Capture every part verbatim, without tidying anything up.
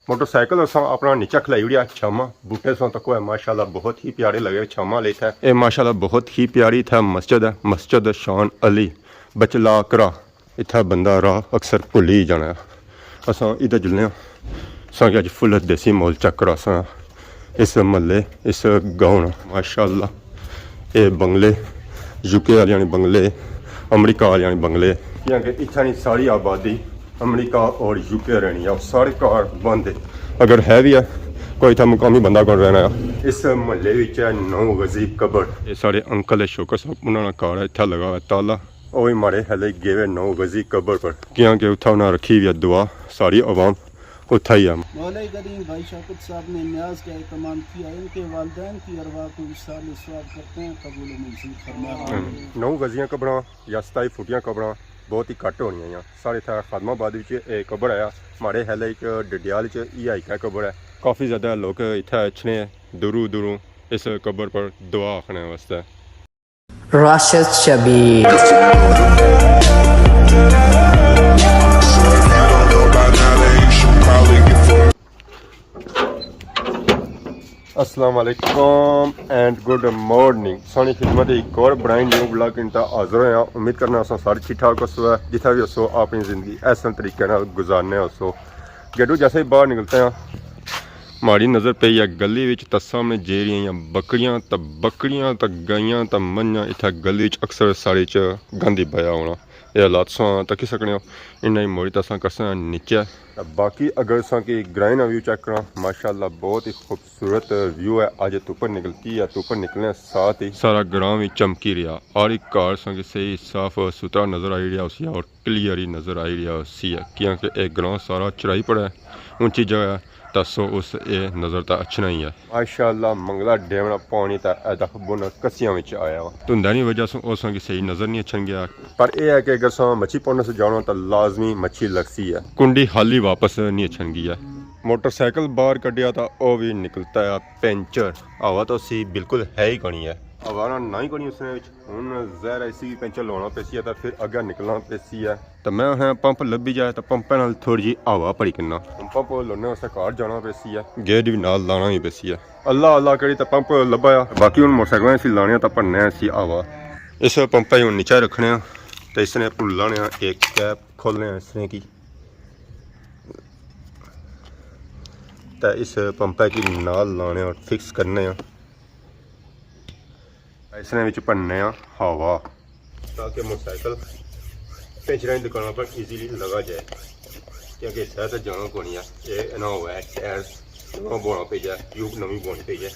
موٹر سائیکل اساں اپنا نیچا کھلائی اڑیا چھاما بوٹے سوں تکو ہے، ماشاءاللہ بہت ہی پیارے لگے چھاما لے تھے۔ اے ماشاءاللہ بہت ہی پیاری تھے مسجد ہے، مسجد شان علی بچلا کرا۔ اتھا بندہ راہ اکثر بھلی جانا ہے۔ اساں ادھر جلنے ہاں، اساں کہ اج فل دیسی ماحول چیک کراساں۔ اس محلے، اس گاؤں نا ماشاءاللہ اے بنگلے، یو کے آلیاں نے بنگلے، امریکہ آلیاں نے بنگلے، کیونکہ اتھاں نی ساری آبادی امریکہ اور یو کے رہنی ہے، سارے کار بند ہے۔ اگر ہے بھی ہے کوئی اتھا مقامی بندہ کون رہنا ہے۔ اس محلے وچ ہے نو غزی قبر۔ اے سارے انکل ہے شوکر صاحب، انہاں نا کار ہے، اتھا لگا ہوا ہے تالا۔ او وی ماڑے خیالے گیوے نو غزی قبر پر، کیاں کہ اتھا انہاں رکھی ہوئی ہے دعا، ساری عوام اتھا ہی ہے۔ مولا کریم بھائی شوکت صاحب نے نیاز کا اہتمام کیا، ان کے والدین کی ارواح کو ایصال ثواب کرتے ہیں، قبول و منظور فرمائے۔ نو غزیاں قبراں یا ستائی فٹیاں قبراں بہت ہی گھٹ ہونیاں یا سارے اتھا خادم آباد وچ اے قبر آیا، ماڑے خیالے اچ ڈڈیال اچ ایہا ہک قبر ہے۔ کافی زیادہ لوگ اتھا اچھنے دوروں دوروں اس قبر پر دعا آخنے واسطے۔ راشد شبیر۔ السلام علیکم اینڈ گڈ مارننگ۔ سانی خدمت ایک اور برائن نیو بلاگ انتا حاضر ہویا۔ امید کرنا اساں سارے ٹھیک ٹھاک ہوسو ہے، جتھا بھی ہوسو اپنی زندگی احسن طریقے نال گزارنے ہوسو۔ گیٹو جیسے ہی باہر نکلتے ہیں، ماڑی نظر پئی ہے گلی وچ، تاں سامنے جیڑیاں بکریاں تاں بکریاں تاں گائیاں تاں منجاں اتھا گلی وچ اکثر ساڑے چ گند ہی پیا ہونا۔ اے حالات ساں تکی سکنے ہو، انہاں ہی موڑی تاں اساں کرساں نیچے۔ تاں باقی اگر اساں کی گرائیں نا ویو چیک کراں، ماشاءاللہ بہت ہی خوبصورت ویو ہے۔ اج تپن نکلتی ہے، تپن نکلنے ساتھ ہی سارا گراں وی چمکی رہیا، ہر ایک گھر اساں کی صحیح صاف ستھرا نظر آئی رہیا اسی اور کلیئر ہی نظر آئی رہیا ہوسی ہے، کیونکہ اے گراں سارا چرائی پڑا ہے، اونچی جگہ ہے، تاں سو اس اے نظر تاں اچھنا ہی ہے۔ ماشاءاللہ منگلا ڈیم نا پانی تاں اے تک بن کسیاں وچ آیا وا۔ دھندا نی وجہ سوں اساں کی صحیح نظر نہیں اچھن گیا۔ پر اے ہے کہ اگر اساں مچھی پوڑنے سے جانا تاں لازمی مچھی لگسی ہے۔ کنڈی خالی واپس نہیں اچھن گیا۔ موٹر سائیکل باہر کڈیا تاں او وی نکلتا ہے پنچر۔ ہوا تاں اسی بالکل ہے ہی کونی ہے۔ ہوا نہ، نہ ہی کونی اس نے وچ۔ ہن ظاہر ہے اسی وی پنچر لوانا پیسی ہے تاں پھر اگے نکلنا پیسی ہے۔ تاں میں آخیا پمپ لبھی جائے تاں پمپے نال تھوڑی جی ہوا بھری کناں۔ ہن پمپ لونے واسطے گھر جانا پیسی ہے، گیٹ وی نال لانا وی پیسی ہے۔ اللہ اللہ کری تاں پمپ لبھا آ۔ باقی ہن موٹر سائیکلاں اسی لانے آ تاں بھرنے آ اسی ہوا۔ اس پمپے ہن نیچے رکھنے آ تاں اس نے اپر لانے آ، ایک کیپ کھولنے آ اس نے کی، تاں اس پمپے کی نال لانے آ، فکس کرنے آ۔ اس نے وچ بھرنے آ ہوا، تاکہ موٹر سائیکل پنچراں نی دکاناں پر ایزیلی لگا جائے، کیونکہ اس طرح تے جانا کونی ہے۔ اے نہ ہوئے ٹائر نواں بونا پئی جائے، ٹیوب نویں بونی پئی جائے۔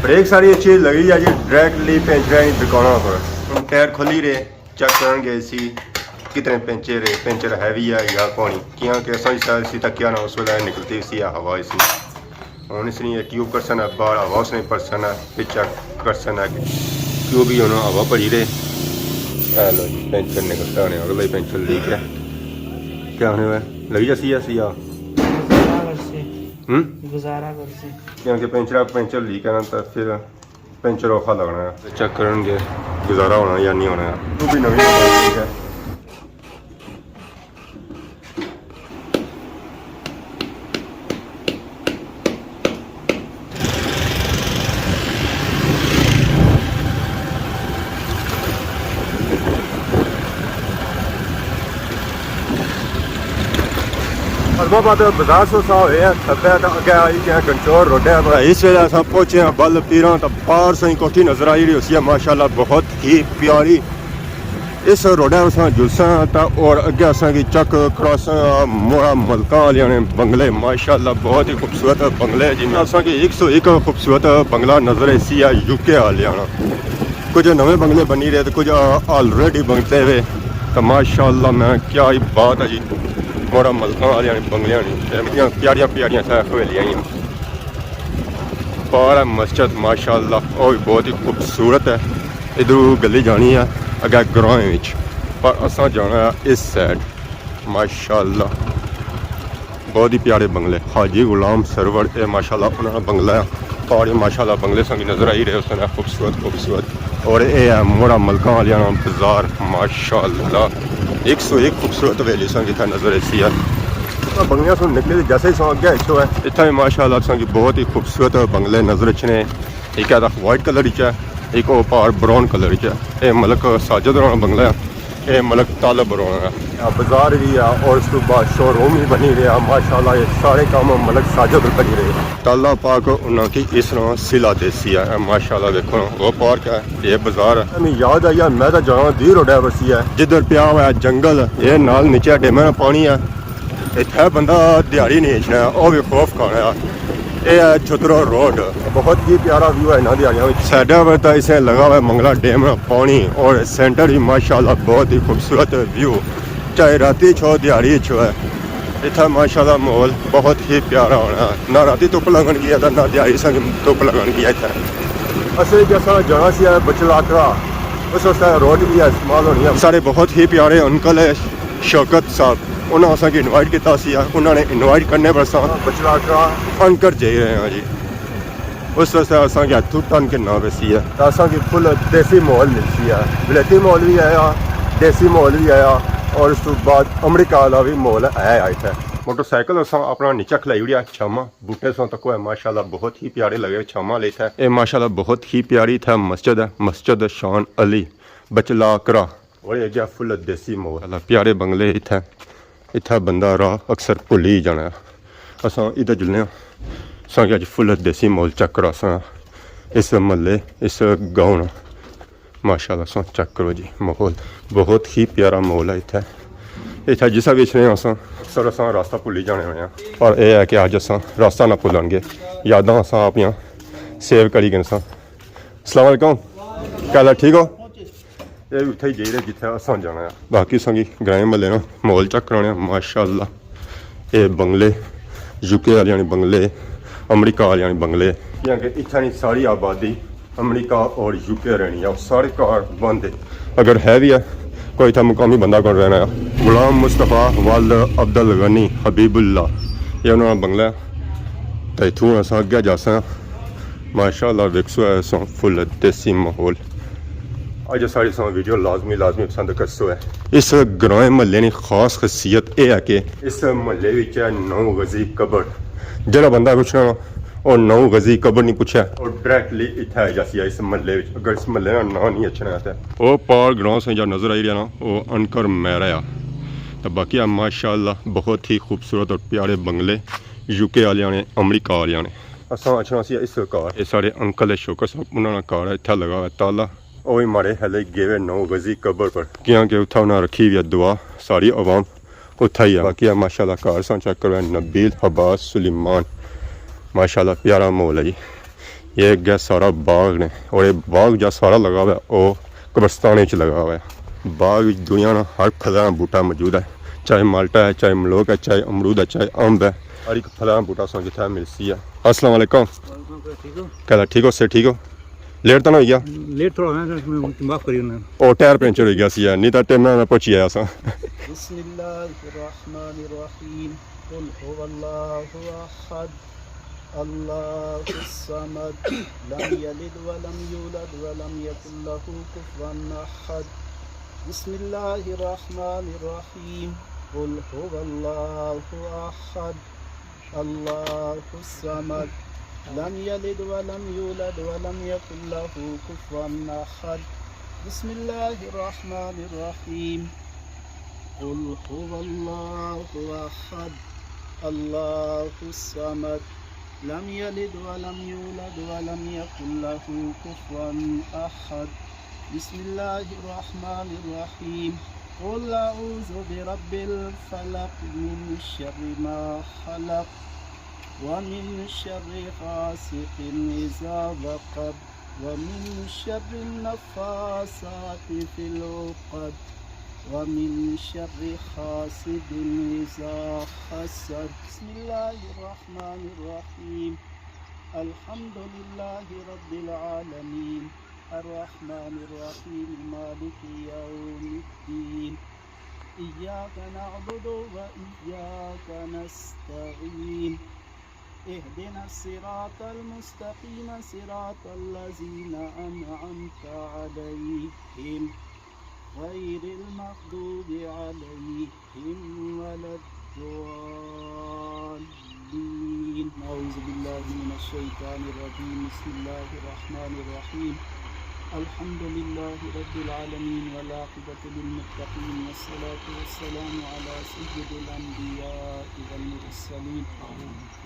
بریک ساری اچھی لگی ہے جی، ڈائریکٹلی پنچراں نی دکاناں پر۔ ہن ٹائر کھلی رہے۔ چیک کرن گئے سی کتنے پنچر ہے، پنچر ہیوی ہے یا کونی، کیاں کہ اساں اس طرح اسی تکیا نہ، اس ویلے نکلتی سی ہوا اسی۔ ہن اس نے ٹیوب کرسن ہے باہر، ہوا اس نے بھرسن ہے، پھر چیک کرسن ہے کہ ٹیوب ہی ہن ہوا بھری رہے۔ اے لو جی، پنچر نکلتا ہونے، اگلا ہی پنچر لیک ہے۔ کیا ہونے ہوئے؟ لگی جاسی ہے سی آ؟ گزارا کرسی۔ ہوں؟ گزارا کرسی۔ کیونکہ پنچر، پنچر لیک ہے نا، تو پھر پنچر اوکھا لگنا ہے۔ چیک کرن گے گزارا ہونا یا نہیں ہونا ہے۔ تو بھی نویں موٹر سائیکل ہے۔ خادم آباد بازار سو سا ہوئے ہیں، تھبے تے اگے آئی گئے گنچور روڈے پر۔ اس ویلے اساں پہنچے ہیں بل پیراں، تے باہر سائیں کوٹھی نظر آئی رہی ہوسی ہے، ماشاءاللہ بہت ہی پیاری۔ اس روڈے اساں جلساں تے اور اگے اساں کی چیک کراساں موڑا ملکاں آلیاں نے بنگلے، ماشاءاللہ بہت ہی خوبصورت بنگلے، جن اساں کی ایک سو ایک خوبصورت بنگلہ نظر ایسی ہے یو کے آلیاں نا۔ کچھ نویں بنگلے بنی رہے تے کچھ آلریڈی بنتے ہوئے۔ تو ماشاءاللہ میں کیا ہی بات ہے جی، موڑا ملکاں آلیاں نے بنگلیاں نے، تے پیاریاں پیاریاں سا حویلیاں ہی۔ پار ہے مسجد ماشاءاللہ، او بھی بہت ہی خوبصورت ہے۔ ادھروں گلی جانی ہے اگے گراں وچ، پر اساں جانا ہے اس سائیڈ۔ ماشاءاللہ بہت ہی پیارے بنگلے، حاجی غلام سرور، اے ماشاءاللہ انہاں نا بنگلہ ہے۔ پہاڑی ماشاءاللہ بنگلے سنگی نظر آئی رہے اس طرح خوبصورت خوبصورت۔ اور اے ہے موڑا ملکاں والیاں نا بازار، ماشاءاللہ ایک سو ایک خوبصورت حویلی سنگی تھا نظر ایسی ہے۔ بنگلیاں سن نکلے تے جیسے ہی سو اگے اچھو ہے، اتھا ہی ماشاءاللہ سنگی بہت ہی خوبصورت بنگلے نظر اچھنے۔ ایک ہے وائٹ کلر اچ ہے، ایک او پار براؤن کلر اچ ہے۔ اے ملک ساجد ہوراں نا بنگلہ ہے، اے ملک طالب ہوراں نا ہے۔ بازار بھی ہے اور اس تو بعد شو روم بھی بنی رہیا۔ ماشاءاللہ یہ سارے کام ملک ساجد کری رہے۔ اللہ پاک انہاں کی اس طرح صلہ دیسی ہے۔ اے ماشاءاللہ دیکھو نا، وہ پارک ہے، یہ بازار ہے۔ میں یاد آیا، میں تو جانا دی روڈ ہے وسی ہے۔ جدھر پیا ہوا ہے جنگل، یہ نال نیچے ڈیمے نا پانی ہے۔ اتھے بندہ دیہاڑی نہیں اچھنا، او بھی خوف کھانا۔ اے ہے چھترو روڈ۔ بہت ہی پیارا ویو ہے نا دیہاڑیاں وچ۔ سائیڈا پر تاں اسے لگا ہوا ہے منگلا ڈیم نا پانی اور سینٹر بھی ماشاءاللہ بہت ہی خوبصورت ویو۔ چاہے راتی چھو دیہاڑی چھو ہے، اتھا ماشاءاللہ ماحول بہت ہی پیارا ہونا۔ نہ راتی دھپ لگن گیا تھا، نہ دیہاڑی سنگ دھپ لگن گیا اتھا۔ اصل جیسا جانا سی ہے بچلاکڑا، اس واسطے روڈ بھی استعمال ہونی ہے۔ سارے بہت ہی پیارے انکل ہے شوکت صاحب، انہاں اساں کی انوائٹ کیتا سی، انہاں نے انوائٹ کرنے پر اساں بچلاکڑا انکر جائی رہے ہیں جی۔ اس واسطے اساں کی ہتھوں ٹن کے نہ ویسی ہے۔ تاں اساں کی فل دیسی ماحول ملسی ہے، بلیتی ماحول بھی آیا، دیسی ماحول بھی آیا، اور اس تو بعد امریکہ والا بھی ماحول آیا اتھے۔ موٹر سائیکل اساں اپنا نیچا کھلائی اڑیا چھاما بوٹے ساں تکو ہے، ماشاءاللہ بہت ہی پیارے لگے چھاما لے اتھے۔ اے ماشاءاللہ بہت ہی پیاری اتھے مسجد ہے، مسجد شان علی بچلاکڑا۔ اور یہ گیا فل دیسی ماحول۔ اللہ پیارے بنگلے اتھے، اتھے بندہ راہ اکثر بھلی جانا ہے۔ اساں ادھر جلنے ہاں، اساں کہ اج فل دیسی ماحول چیک کراساں اس محلے، اس گاؤں نا۔ ماشاءاللہ اساں چیک کرو جی ماحول، بہت ہی پیارا ماحول ہے اتھے۔ اتھے جسا بھی اچھنے ہاں اساں اکثر اساں راستہ بھلی جانے ہونے ہاں، پر اے ہے کہ اج اساں راستہ نہ بھلن گے، یاداں اساں اپنیاں سیو کری گنساں۔ السلام علیکم، کیا حال ہے؟ ٹھیک ہو؟ اے اتھے ہی جائی رہے جتھے اساں جانا ہے۔ باقی اساں کی گرائیں محلے نا ماحول چیک کرانے آں۔ ماشاءاللہ اے بنگلے، یو کے آلیاں نے بنگلے، امریکہ آلیاں نے بنگلے، کیونکہ اتھے نی ساری آبادی امریکہ اور یو کے رہنی ہے، سارے کار بند ہے۔ اگر ہے بھی ہے کوئی اتھے مقامی بندہ کون رہنا ہے۔ غلام مصطفیٰ ولد عبد الغنی حبیب اللہ، یہ انہاں نا بنگلہ ہے۔ تے اتھوں اساں اگے جاساں۔ ماشاءاللہ ویکھسو ہے اساں فل دیسی ماحول۔ اج ساری ساں ویڈیو لازمی لازمی پسند کرسو ہے۔ اس گرائیں محلے نی خاص خاصیت اے ہے کہ اس محلے وچ ہے نو غزی قبر۔ جیڑا بندہ پوچھنا نا، او نو غزی قبر نہیں پوچھے، او ڈائریکٹلی اتھے آئی جاسی ہے اس محلے وچ۔ اگر اس محلے نا ناں نہیں اچھنا ہے تے او پار گراں سے جا نظر آئی رہیا نا، او انکر میرا ہے۔ تے باقی ہے ماشاءاللہ بہت ہی خوبصورت اور پیارے بنگلے یو کے آلیاں نے، امریکہ آلیاں نے۔ اساں اچھنا سی اس گھر۔ اے ساڑے انکل ہے شوکت صاحب، انہاں نا گھر ہے، اتھا لگا ہوا ہے تالا۔ او وی ماڑے ہلے گئے ہوئے نو غزی قبر پر، کیاں کہ اتھا انہاں رکھی ہوئی ہے دعا، ساری عوام اتھا ہی ہے۔ باقی ہے ماشاءاللہ گھر ساں چیک کرو، نبیل عباس سلیمان، ماشاءاللہ پیارا ماحول ہے جی۔ یہ اگے سارا باغ نے، اور یہ باغ جا سارا لگا ہوا ہے، او قبرستان وچ لگا ہوا ہے۔ باغ وچ دنیا نا ہر پھلاں نا بوٹا موجود ہے، چاہے مالٹا ہے، چاہے ملوک ہے، چاہے امرود ہے، چاہے امب ہے، ہر ایک پھلاں نا بوٹا ساں جتھا ملسی ہے۔ السلام علیکم، ٹھیک ہو؟ کیا حال ہے؟ ٹھیک ہو؟ سے ٹھیک ہو؟ لیٹ تو نہ ہوئی گیا؟ لیٹ تھوڑا ہویا، میں معاف کری انہاں۔ او ٹائر پنچر ہوئی گیا سی، نہیں تاں ٹائم نال پہنچی آیا ساں۔ بسم اللہ الرحمن الرحیم۔ قل هو اللہ احد، اللہ الصمد، لم یلد ولم یولد ولم یکن لہ کفوا احد۔ بسم اللہ الرحمن الرحیم۔ قل هو اللہ احد، اللہ الصمد، لم یلد ولم یولد ولم یکن لہ کفوا احد۔ بسم اللہ الرحمن الرحیم۔ قل هو اللہ احد، اللہ الصمد، لم یلد ولم یولد ولم یکن لہ کفوا احد۔ بسم اللہ الرحمن الرحیم۔ قل اعوذ برب الفلق، من شر ما خلق، ومن شر غاسق اذا وقب، ومن شر النفاثات في العقد، ومن شر حاسد إذا حسد۔ بسم الله الرحمن الرحيم۔ الحمد لله رب العالمين، الرحمن الرحيم، مالك يوم الدين، إياك نعبد وإياك نستعين، اهدنا الصراط المستقيم، صراط الذين أنعمت عليهم، غير المغضوب عليهم ولا الضالين. أعوذ بالله من الشيطان الرجيم. بسم الله الرحمن الرحيم. الحمد لله رب العالمين، والعاقبة للمتقين، والصلاة والسلام على سيد الأنبياء والمرسلين،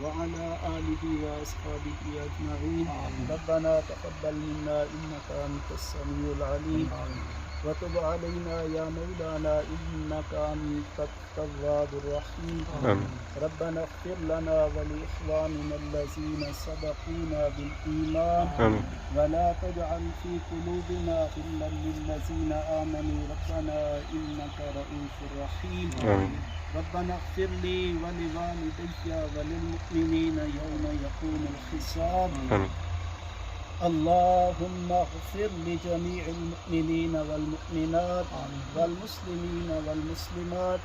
وعلى آله وأصحابه أجمعين. ربنا تقبل منا إنك أنت السميع العليم، وتب علينا يا مولانا إنك أنت التواب الرحيم. آمين. ربنا اغفر لنا ولإخواننا الذين سبقونا بالإيمان. آمين. ولا تجعل في قلوبنا غلا للذين آمنوا ربنا إنك رؤوف رحيم. آمين. ربنا اغفر لي ولوالدي وللمؤمنين يوم يقوم الحساب. آمين. اللهم اغفر لجميع المؤمنين والمؤمنات، آمين، والمسلمين والمسلمات،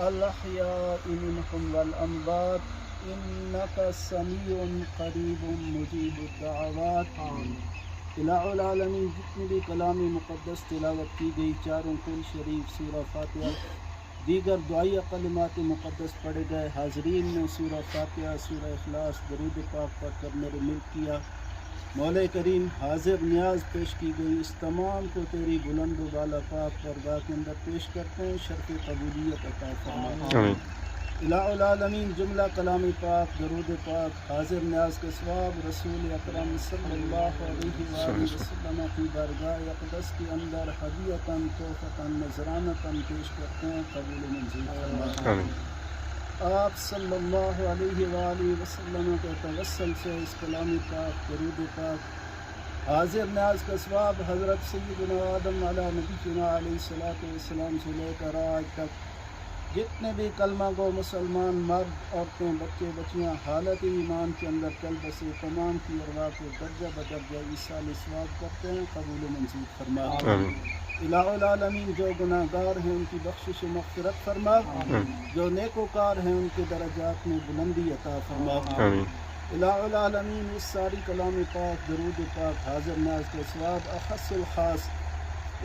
الأحياء منهم والأموات، إنك سميع قريب مجيب الدعوات. آمين. الہ العالمین، جتنی بھی کلام مقدس تلاوت کی گئی، چاروں کل شریف، سورہ فاتحہ، دیگر دعائیہ کلمات مقدس پڑھے گئے، حاضرین نے سورہ فاتحہ، سورہ اخلاص، درود پاک پڑھ کر میرے ملک کیا۔ مولا کریم، حاضر نیاز پیش کی گئی، اس تمام کو تیری بلند و بالا پاک درگاہ کے اندر پیش کرتے ہیں، شرف قبولیت عطا فرما۔ آمین۔ الہ العالمین، جملہ کلام پاک، درود پاک، حاضر نیاز کے ثواب رسول اکرم صلی اللہ علیہ وآلہ وسلم کی بارگاہ اقدس کے اندر ہدیتاً، تحفتاً، نذرانتاً پیش کرتے ہیں، قبول و منظور فرما۔ آمین۔ آپ صلی اللہ علیہ وآلہ وسلم کے توسل سے اس کلام پاک، درود پاک، حاضر نیاز کا ثواب حضرت سیدنا آدم علی نبینا علیہ الصلوۃ والسلام سے لے کر آج تک جتنے بھی کلمہ گو مسلمان مرد، عورتیں، بچے، بچیاں حالت ایمان کے اندر چل بسے، تمام کی ارواح کو درجہ بدرجہ ایصال ثواب کرتے ہیں، قبول و منظور فرما۔ آمین۔ الہ العالمین، جو گناہ گار ہیں ان کی بخشش و مغفرت فرما، آمین۔ جو نیکوکار ہیں ان کے درجات میں بلندی عطا فرما۔ آمین۔ الہ العالمین، اس ساری کلام پاک، درود پاک، حاضر نیاز کے ثواب اخص الخاص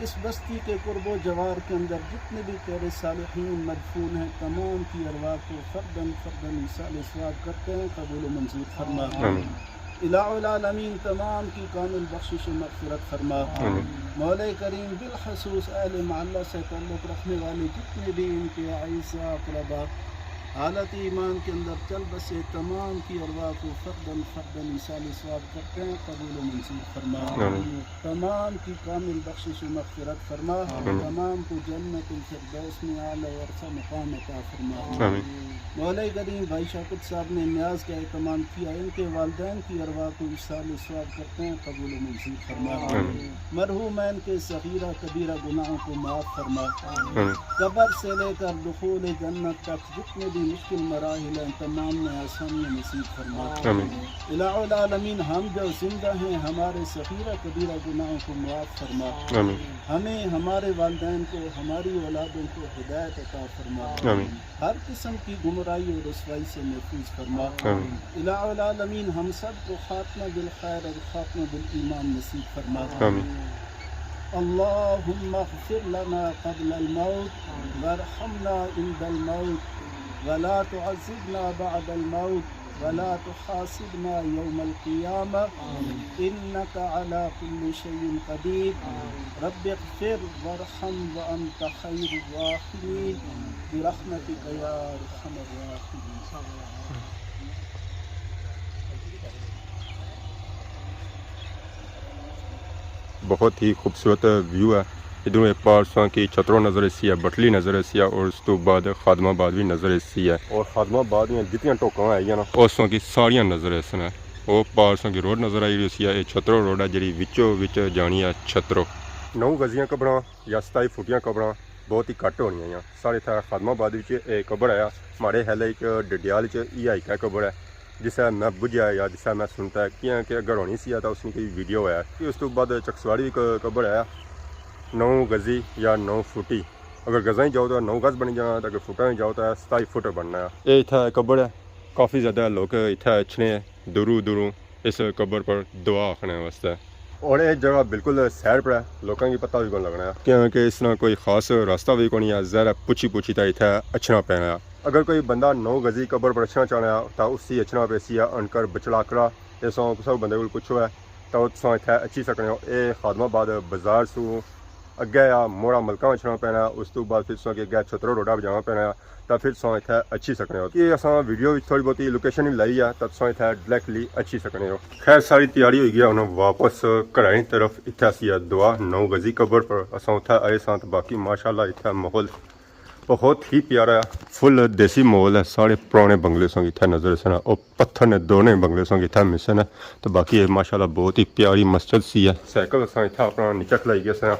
اس بستی کے قرب و جوار کے اندر جتنے بھی تیرے صالحین مدفون ہیں، تمام کی ارواح کو فرداً فرداً ایصال ثواب کرتے ہیں، قبول و منظور فرما۔ آمین۔ الہ العالمین، تمام کی کامل بخشش و مغفرت فرما۔ آمین۔ مولا کریم، بالخصوص اہل محلہ سے تعلق رکھنے والے جتنے بھی ان کے اعزہ اقربا حالت ایمان کے اندر چل بسے، تمام کی ارواح کو فرداً فرداً ایصال ثواب کرتے ہیں، قبول و منظور فرما۔ آمین۔ تمام کی کامل بخشش و مغفرت فرما، آمین۔ تمام کو جنت الفردوس میں اعلیٰ و ارفع مقام عطا فرما۔ آمین۔ مولا کریم، بھائی شوکت صاحب نے نیاز کا اہتمام کیا، ان کے والدین کی ارواح کو ایصال ثواب کرتے ہیں، قبول و منظور فرما۔ آمین۔ مرحومین کے صغیرہ کبیرہ گناہوں کو معاف فرما۔ آمین۔ قبر سے لے کر دخول جنت تک جتنے بھی مشکل مراحل ہیں، تمام میں آسانیاں نصیب فرما۔ آمین۔ الہ العالمین، ہم جو زندہ ہیں، ہمارے صغیرہ کبیرہ گناہوں کو معاف فرما۔ آمین۔ ہمیں، ہمارے والدین کو، ہماری اولادوں کو ہدایت عطا فرما۔ آمین۔ ہر قسم کی گمراہی اور رسوائی سے محفوظ فرما۔ آمین۔ الہ العالمین، ہم سب کو خاتمہ بالخیر اور خاتمہ بالایمان نصیب فرما۔ آمین۔ اللهم اغفر لنا قبل الموت وارحمنا عند الموت ولا تعذبنا بعد الموت ولا تحاسبنا يوم القيامة إنك على كل شيء قدير. رب اغفر وارحم وأنت خير الراحمين برحمتك يا أرحم الراحمين. بہت ہی خوبصورت ویو ہے۔ ادھروں ایک پار ساں کی چھترو نظر اسی ہے، بٹلی نظر اسی ہے، اور اس تو بعد خادم آباد بھی نظر اسی ہے۔ اور خادم آباد میں جتنیاں ٹوکاں آئی ہیں نا، اس ساں کی ساریاں نظر اس نے۔ او پار ساں کی روڈ نظر آئی رہی سی ہے، اے چھترو روڈ ہے جڑی وچو وچ جانی ہے چھترو۔ نو گزیاں قبراں یا ستائی فٹیاں قبراں بہت ہی گھٹ ہونیاں ہیں۔ ساڑے اتھا خادم آباد وچ اے قبر ہے، ماڑے خیال وچ ڈڈیال وچ ایہا ہک قبر ہے۔ جسے میں بجھیا یا جسے میں سنتا ہے، کیاں کہ اگر ہونی سی تاں اس نے کوئی ویڈیو ہے۔ پھر اس تو بعد چکسواڑی وی ک-، قبر ہے، نو گزی یا نو فٹی۔ اگر گزاں ہی جاؤ تاں نو گز بنی جانا، تے اگر فٹاں ہی جاؤ تاں ستائی فٹ بننا ہے۔ اے اتھا قبر ہے، کافی زیادہ لوک اتھے اچھنے دوروں دوروں اس قبر پر دعا آخنے واسطے۔ اور اے جگہ بالکل سائیڈ پر ہے، لوکاں کی پتہ وی کون لگنا ہے، کیونکہ اس نا کوئی خاص راستہ وی کونی ہے، ظاہر ہے پچھی پچھی تے اتھے اچھنا پینا ہے۔ اگر کوئی بندہ نو گزی قبر پر اچھنا چاہنا ہے تاں اسی اچھنا پیسی ہے، انکر بچڑاکڑا۔ اساں کسے بندے کول پچھو ہے تاں تساں اتھے اچھی سکنے ہو۔ اے خادم آباد بازار سوں اگے آ موڑا ملکاں اچھنا پینا، اس تو بعد پھر تساں کی اگے چھترو روڈا پہ جانا پینا، تاں پھر تساں اتھے اچھی سکنے ہو۔ کہ اساں ویڈیو وچ تھوڑی بہت لوکیشن وی لائی ہے، تاں تساں اتھے ڈائریکٹلی اچھی سکنے ہو۔ خیر، ساری تیاری ہوئی گیا، ہن واپس گھریں طرف۔ اتھے اسی دعا نو گزی قبر پر اساں اتھے آئے ساں، تاں باقی ماشاءاللہ اتھے ماحول بہت ہی پیارا ہے، فل دیسی ماحول ہے۔ سارے پرانے بنگلے ساں کی اتھے نظر سن، او پتھر نے دوڑنے بنگلے ساں کی اتھے مسن ہے۔ تو باقی اے ماشاءاللہ بہت ہی پیاری مسجد سی ہے۔ سائیکل اساں اتھے اپنا نیچے کھلائی گئے ساں،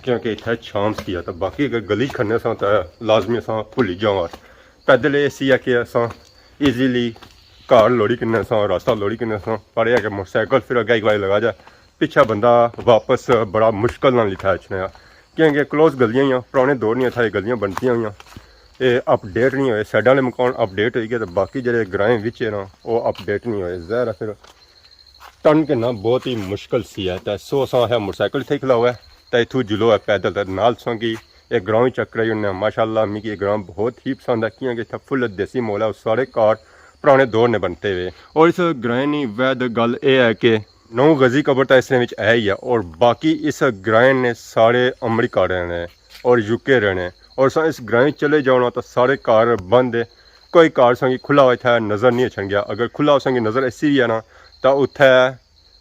کیونکہ اتھے چھاں سی ہے۔ تو باقی اگر گلی کھنے ساں تو لازمی اساں بھلی جاواں۔ پیدل اے سی ہے کہ اساں ایزیلی گھر لوڑی کنے ساں، راستہ لوڑی کنے ساں، پر اے ہے کہ موٹر سائیکل پھر اگے ایک باری لگا جائے، پچھا بندہ واپس بڑا مشکل نال اتھے اچھنا ہے، کیونکہ کلوز گلیاں ہیاں، پرانے دور نیاں اتھے گلیاں بنتیاں ہویاں۔ اے اپ ڈیٹ نہیں ہوئے، سائیڈاں والے مکان اپ ڈیٹ ہوئی گئے، تے باقی جڑے گرائیں وچ ہے نا، او اپ ڈیٹ نہیں ہوئے۔ ظاہر ہے پھر ٹرن کرنا بہت ہی مشکل سی ہے، تے سو اساں ہے موٹر سائیکل اتھے کھلا ہوا ہے، تے اتھوں جلو ہے پیدل، تے نال تساں کی اے گراں وی چیک کرائی اوڑنے آں۔ ماشاءاللہ، مکی اے گراں بہت ہی پسند ہے، کیاں کہ اتھے فل دیسی ماحول ہے، او سارے گھر پرانے دور نے بنتے ہوئے۔ اور اس گرائیں نی وحد گل اے ہے کہ نو گزی قبر تاں اس نے وچ ہے ہی ہے، اور باقی اس گرائیں نے سارے امریکہ رہنے اور یو کے رہنے، اور اساں اس گرائیں چلے جاؤ نا تاں سارے گھر بند ہے، کوئی گھر اساں کی کھلا ہویا اتھے نظر نہیں اچھن گیا۔ اگر کھلا اساں کی نظر اچھی وی ہے نا، تاں اتھے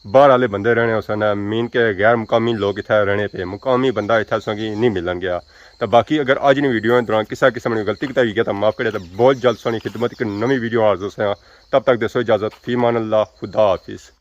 باہر آلے بندے رہنے ہوسن، مین کہ غیر مقامی لوگ اتھے رہنے پے، مقامی بندہ اتھے تساں کی نہیں ملن گیا۔ تاں باقی اگر اج نی ویڈیو دوران کسے قسم نی غلطی کیتی ہوئی گیا تاں معاف کرے، تاں بہت جلد تساں نی خدمت اک نویں ویڈیو حاضر ہوساں۔ تب تک دیسو اجازت، فی امان اللہ، خدا حافظ۔